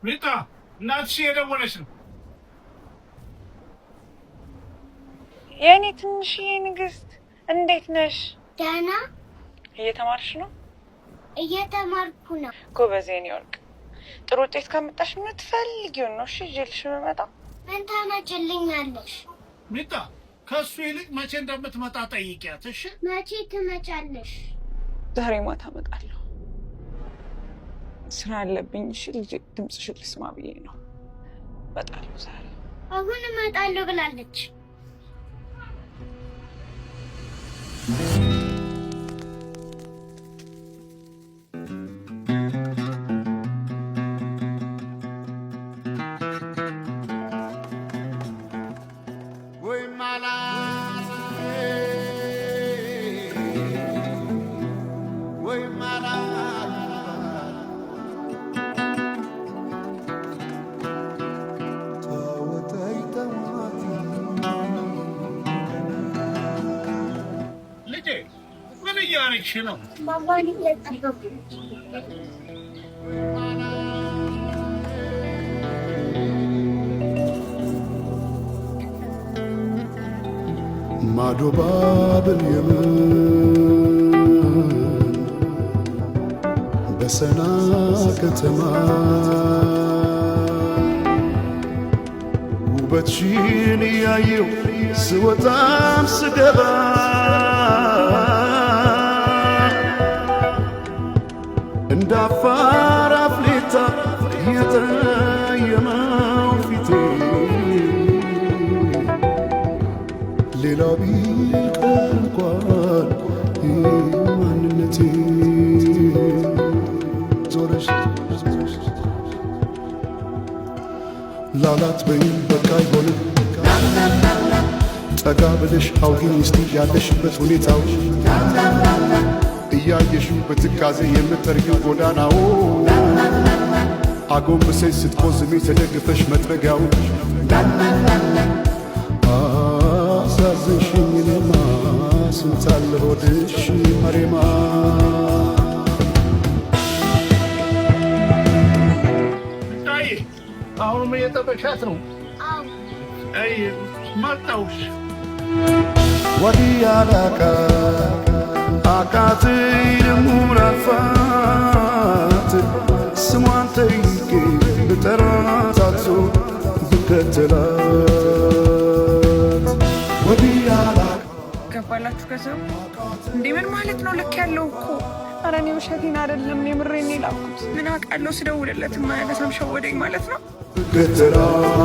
ሚጣ፣ እናትሽ የደወለች ነው። የእኔ ትንሽዬ ንግስት፣ እንዴት ነሽ? ደህና። እየተማርሽ ነው? እየተማርኩ ነው። ጎበዝ የኔ ወርቅ። ጥሩ ውጤት ካመጣሽ የምትፈልጊውን ነው እሺ ይዤልሽ የምመጣው። ምን ታመጭልኛለሽ? ሚጣ፣ ከእሱ ይልቅ መቼ እንደምትመጣ ጠይቂያት። እሺ። መቼ ትመጫለሽ? ዛሬ ማታ እመጣለሁ። ስራ አለብኝ። እሺ ልጄ፣ ድምፅሽን ልስማ ብዬ ነው። እመጣለሁ ዛሬ። አሁን እመጣለሁ ብላለች። ወይ ማላት፣ ወይ ማላት። ልጄ፣ ምን እያረግሽ ነው? ማማን እየጠበኩ። ማዶ ባብል የመን በሰና ከተማ ውበትሽን እያየው ስወጣም ስገባ እንደ አፋር አፍሌታ የጠየመው ፊቴ ሌላው ቢቀር እንኳን ማንነቴ ዞረሽ ላላት በይም በቃ አይሆንም። ጠጋ ብለሽ አውጊኝ እስቲ ያለሽበት ሁኔታው፣ እያየሽው በትካዜ የምትጠርጊው ጎዳናው፣ አጎንብሰሽ ስትቆዝሚ ተደግፈሽ መጥረጊያው። አሳዘንሽኝ እኔማ፣ ስንታለ ሆድሽ መሬማ። ሚጣዬ፣ አሁንም እየጠበቅሻት ነው? አዎ። አይ፣ መጣሁሽ። ወዲያ ላቃ አቃተኝ ደሞ ላልፋት፣ ስሟን ጠይቄ ብጠራት አዞ ብከተላት ወዲያ ላቃ ገባላችሁ ገንዘቡ? እንዴ፣ ምን ማለት ነው? ልክ ያለው እኮ። ኧረ እኔ ውሸቴን አይደለም፣ የምሬን የላኩት። ምን አውቃለሁ፣ ስደውልለት የማያነሳም፣ ሸወደኝ ማለት ነው። ብከተላት።